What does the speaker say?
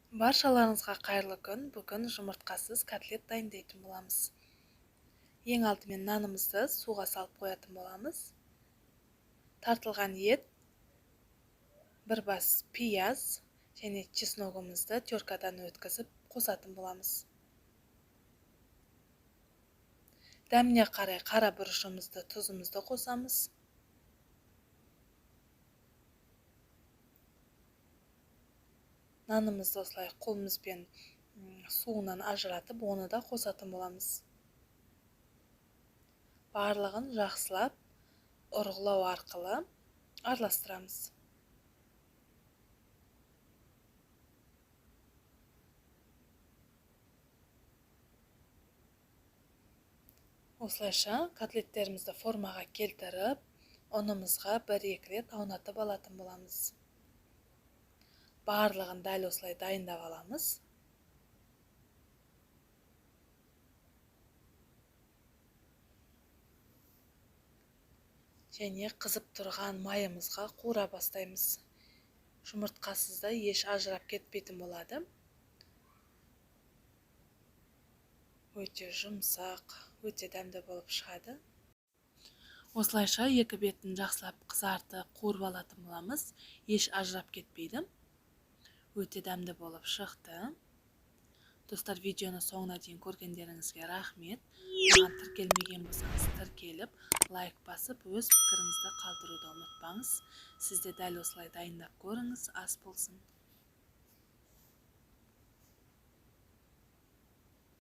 Баршаларыңызға қайырлы күн. Бүгін жұмыртқасыз котлет дайындайтын боламыз. Ең алдымен нанымызды суға салып қоятын боламыз. Тартылған ет, бір бас пияз және чесногымызды теркадан өткізіп қосатын боламыз. Дәміне қарай қара бұрышымызды, тұзымызды қосамыз. Нанымызды осылай қолымызбен суынан ажыратып, оны да қосатын боламыз. Барлығын жақсылап ұрғылау арқылы араластырамыз. Осылайша котлеттерімізді формаға келтіріп, ұнымызға бір-екі рет аунатып алатын боламыз. Барлығын дәл осылай дайындап аламыз. Және қызып тұрған майымызға қуыра бастаймыз. Жұмыртқасыз да еш ажырап кетпейтін болады. Өте жұмсақ, өте дәмді болып шығады. Осылайша екі бетін жақсылап қызартып қуырып алатын боламыз. Еш ажырап кетпейді. Өте дәмді болып шықты. Достар, видеоны соңына дейін көргендеріңізге рахмет. Маған тіркелмеген болсаңыз тіркеліп, лайк басып, өз пікіріңізді қалдыруды ұмытпаңыз. Сіз де дәл осылай дайындап көріңіз. Ас болсын.